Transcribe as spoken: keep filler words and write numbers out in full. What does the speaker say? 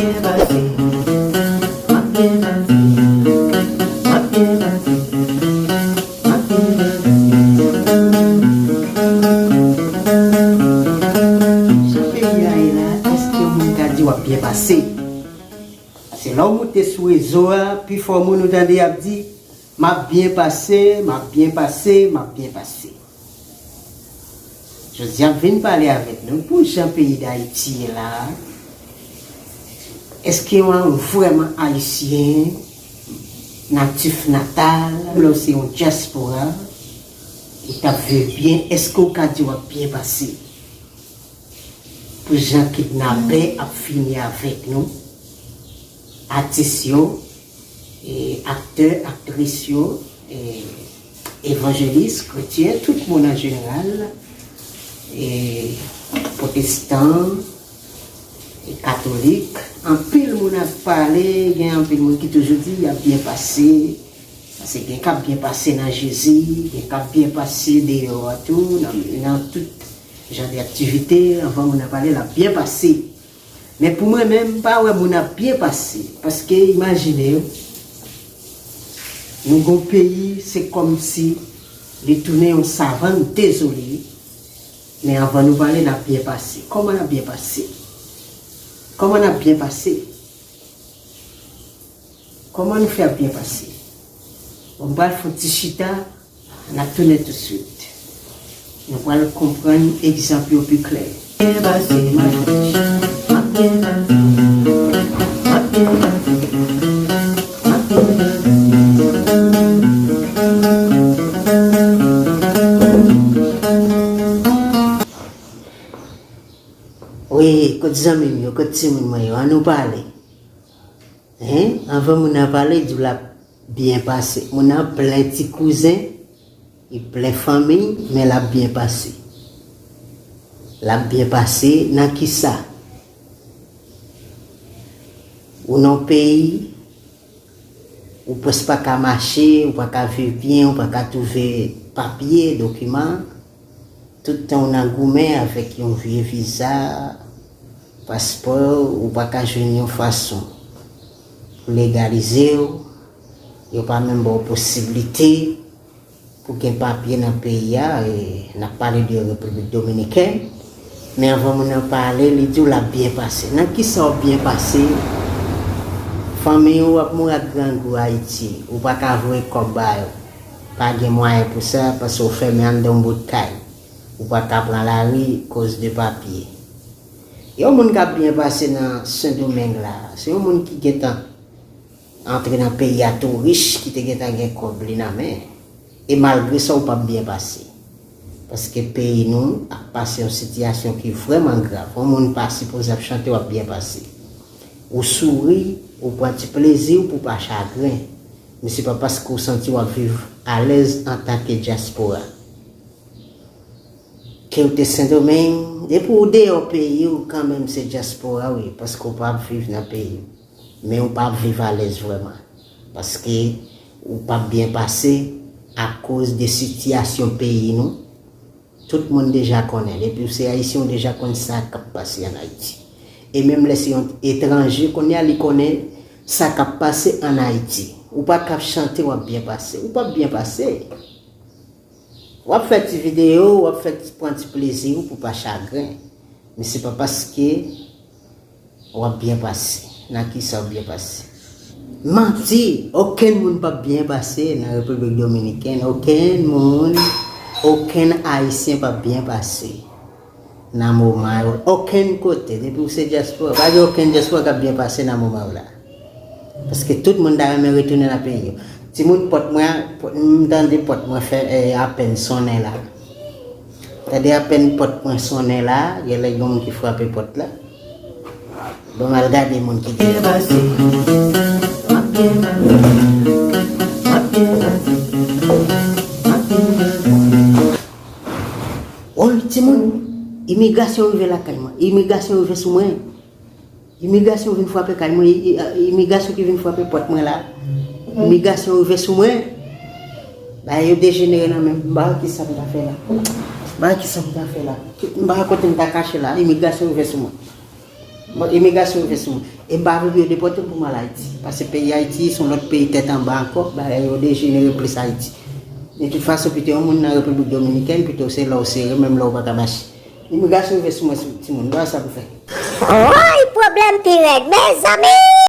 Byen pase, m ap byen pase, m ap byen pase, m ap byen pase. Jan peyi a ye la, èske yon moun ka di w ap byen pase? Se lè w moute sou rezo a, pifò moun ou tande y ap di, "M ap byen pase, m ap byen pase, m ap byen pase." Jodi a, m vin pale avèk nou pou jan peyi Dayiti ye la a. Èske w vrèman ayisyen, natif natal, oubyen w se yon dyaspora, ou t ap viv byen, èske w ka di w ap byen pase? Pou jan kidnapè ap fini avèk nou, atis yo, e aktè, aktris yo, e evanjelis, kretyen, tout moun an jeneral, e pwotestan, e katolik, anpil moun ap pale, gen anpil moun ki toujou di y ap byen pase, paske gen k ap byen pase nan Jezi, gen k ap byen pase deyò a tou, nan, nan tout jan de aktivite, anvan moun nan pale, l ap byen pase. Men pou mwen menm, m pa wè moun ap byen pase. Paske imajine w, nou gon peyi, se kòmsi li tounen yon savann, dezole. Men anvan nou pale, n ap byen pase. Kòman n ap byen pase? Kòman n ap byen pase? Kòman nou fè ap byen pase? Bon, m pral fè yon ti chita, n ap tounen toutswit. Nou pral konprann egzanp yo pi klè. Byen pase, m ap byen pase, m ap byen pase, m ap byen pase, m ap byen pase. Wi, kot zanmi m yo, kot timoun mwen yo, an nou pale. Hein? Anvan moun nan pale, di w l ap byen pase. Moun nan plen ti kouzen, li plen fanmi, men l ap byen pase. L ap byen pase nan kisa? Ou nan yon peyi, ou prèske pa ka mache, ou pa ka viv byen, ou pa ka twouve papye, dokiman. Tout tan ou nan goumen avèk yon vye viza, paspò, ou pa ka jwenn yon fason pou legalize w, yo pa menm ba w posiblite pou gen papye nan peyi a, e n ap pale de Repiblik Dominikèn, men anvan moun nan pale, li di w l ap byen pase. Nan kisa w ap byen pase? Fanmi w ap mouri ak grangou Ayiti, ou pa ka voye kòb ba yo. Pa gen mwayen pou sa, paske w fèmen anndan yon bout kay. Ou pa ka pran lari koz de papye. Yon moun k ap byen pase nan Sendomeng la, se yon moun ki gentan antre nan peyi a tou rich, ki te gentan gen kòb li nan men. E malgre sa, ou p ap byen pase. Paske peyi nou ap pase yon sitiyasyon ki vrèman grav. Yon moun pa sipoze ap chante w ap byen pase. Ou souri, ou pran ti plezi w pou w pa chagren. Men se pa paske w santi w ap viv alèz antanke dyaspora. Ke w te Sendomeng, depi w deyò peyi w, kanmenm se dyaspora w ye, paske w p ap viv nan peyi w. Men w p ap viv alèz vrèman. Paske w p ap byen pase akoz de sitiyasyon peyi nou. Tout moun deja konnen. Depi w se ayisyen, w deja konn sa k ap pase ann Ayiti. E menm lè se yon etranje, kounye a li konnen sa k ap pase ann Ayiti. Ou pa ka ap chante w ap byen pase. Ou p ap byen pase. W ap fè ti videyo, w ap fè ti, pran ti plezi w pou w pa chagren. Men se pa paske w ap byen pase. Nan kisa w ap byen pase? Manti! Okenn moun p ap byen pase nan Repiblik Dominikèn. Okenn moun, okenn Ayisyen p ap byen pase nan moman yo. Okenn kote, depi w se dyaspora, pa gen okenn dyaspora k ap byen pase nan moman yo la. Paske tout moun ta renmen retounen nan peyi yo. Timoun, pòt mwen, pòt, m tande pòt mwen fè, eh, apèn sonnen la. Tande apèn pòt mwen sonnen la, genlè gen moun ki frape pòt la. Bon, m al gade moun ki gen. Byen pase, m ap byen pase, m ap byen pase, m ap byen pase. Woy, timoun, imigrasyon rive lakay mwen. Imigrasyon rive sou mwen. Imigrasyon vin frape kay mwen, i-, i-, imigrasyon ki vin frape pòt mwen la. Imigrasyon rive sou mwen. Bagay yo dejenere nan men m, m pa wè kisa m ta fè la. M pa wè kisa m ta fè la. M pa wè kote m ta kache la, imigrasyon rive sou mwen. Bon, imigrasyon rive sou mwen. E m pa vle pou yo depòte m pou m al Ayiti. Paske peyi Ayiti se yon lòt peyi tèt anba ankò, bagay yo dejenere plis Ayiti. De tout fason, pito yon moun nan Repiblik Dominikèn, pito se lè w sere, menm lè w pa ka mache. Imigrasyon rive sou mwen, sou timoun, m pa wè sa pou fè. Woy, pwoblèm pi rèd, mezanmi!